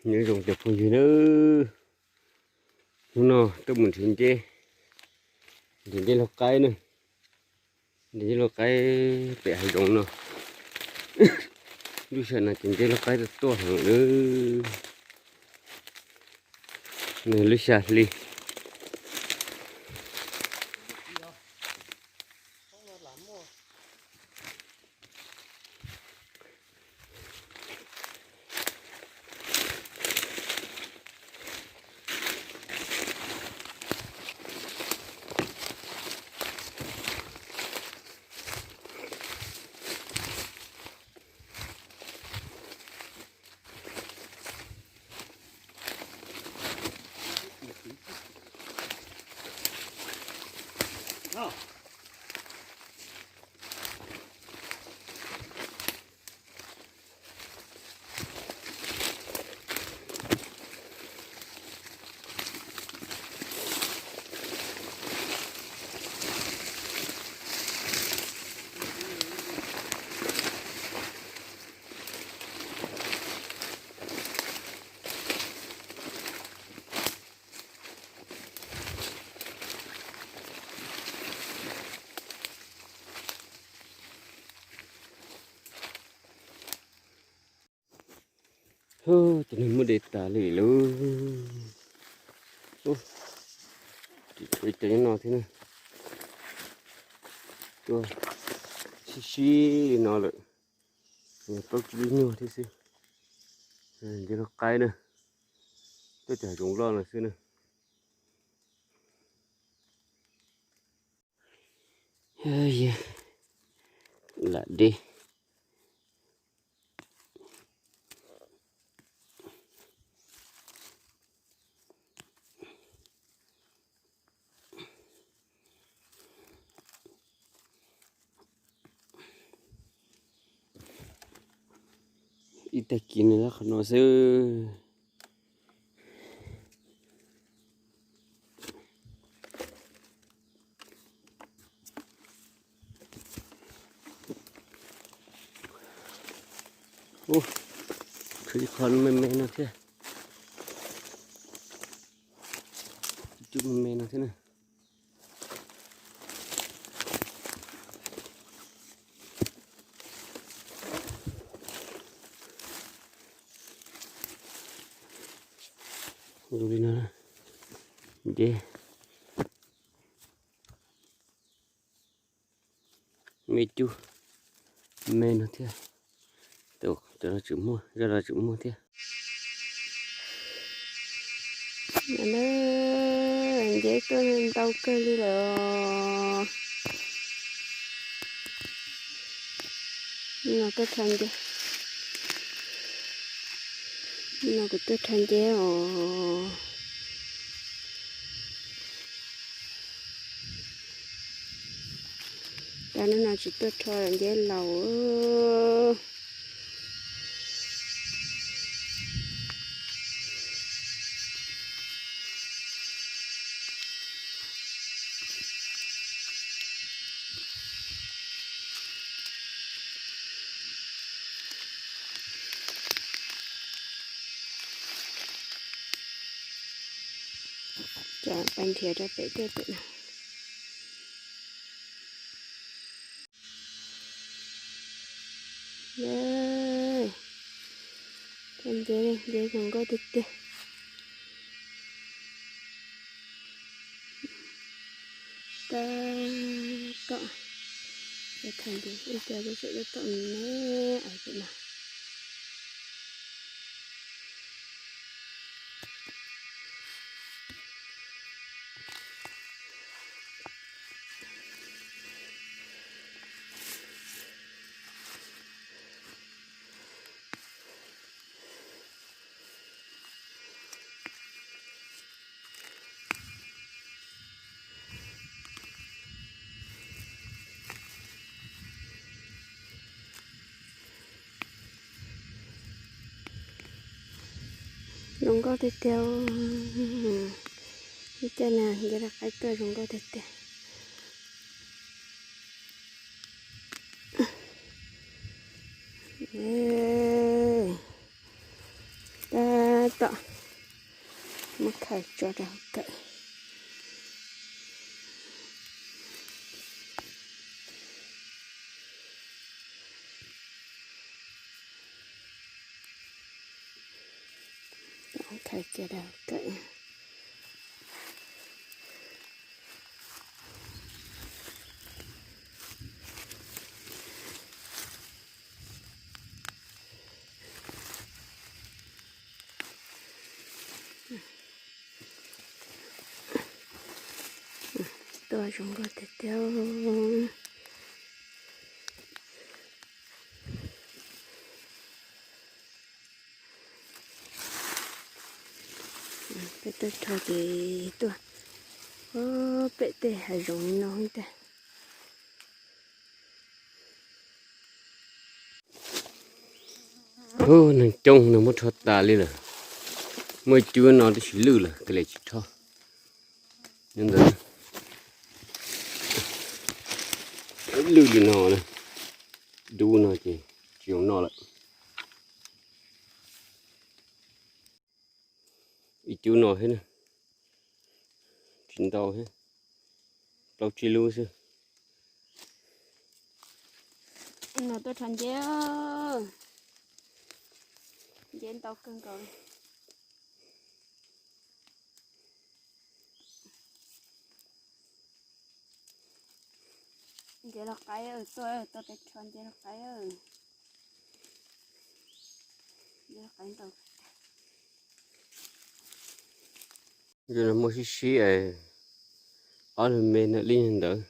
Nyob zoo cov phooj ywg na, hnub no tuaj mus nrhiav nceb, nrhiav nceb laug qaib na, nrhiav nceb laug qaib pem hav zoov no. Lub sij hawm no ces nceb laug qaib tuaj tuaj heev lawm. Nws lub xya hli. Ub, cov neeg muab de tas li lauj. Ub, tseem tshuav ib co nyob no thiab na. Tuaj sib sib li no lawm, plaub tsib lub nyuag thiab xwb. Nceb laug qaib na, tuaj cov zoov loj no xwb na. Lam deb. Ib tag kis nws lawm qhov no xwb. Ub, tshuav ib qho me me no thiab. Ib cub me me no thiab na. Zoo li no, nceb me cub me no thiab. Cov no tseem muaj, zaj no tseem muaj thiab. Nceb tuaj ntau kawg li lawm. No tuaj rho nceb, no kuv tuaj rho nceb os. Cas hnub no tsis tuaj rho nceb laus. Cov peb nrhiav rau pem tej pem no. Cov nceb, nceb zoo nkauj tiag tiag. Tab tom, ib co tseem tab tom me me pem no. Zoo nkauj tiag tiag. Ib co na, nceb laug qaib tuaj zoo nkauj tiag tiag. Tab Tom, muab khaws tso rau hauv kawm. Khaws cia rau hauv kawm. Tuaj zoo nkauj tiag tiag. Peb tuaj rho ces tuaj pem tej hav zoov no ntag. Neeg coob no muab rho tas li lawm. Muaj ib cub no tab sis lwj lawm, koj li tsis rho. Ntawd lwj li no, dub no ces tsis zoo noj lawm. Ib cub no thiab, tsis ntau thiab, plaub tsib lub xwb. No tuaj rho nceb, nceb ntau kawg nkaus. Nceb los qaib, tuaj tuaj peb rho nceb los qaib. Nceb los qaib ntau. Muaj sib sib, ob lub me ntawd li ntawd.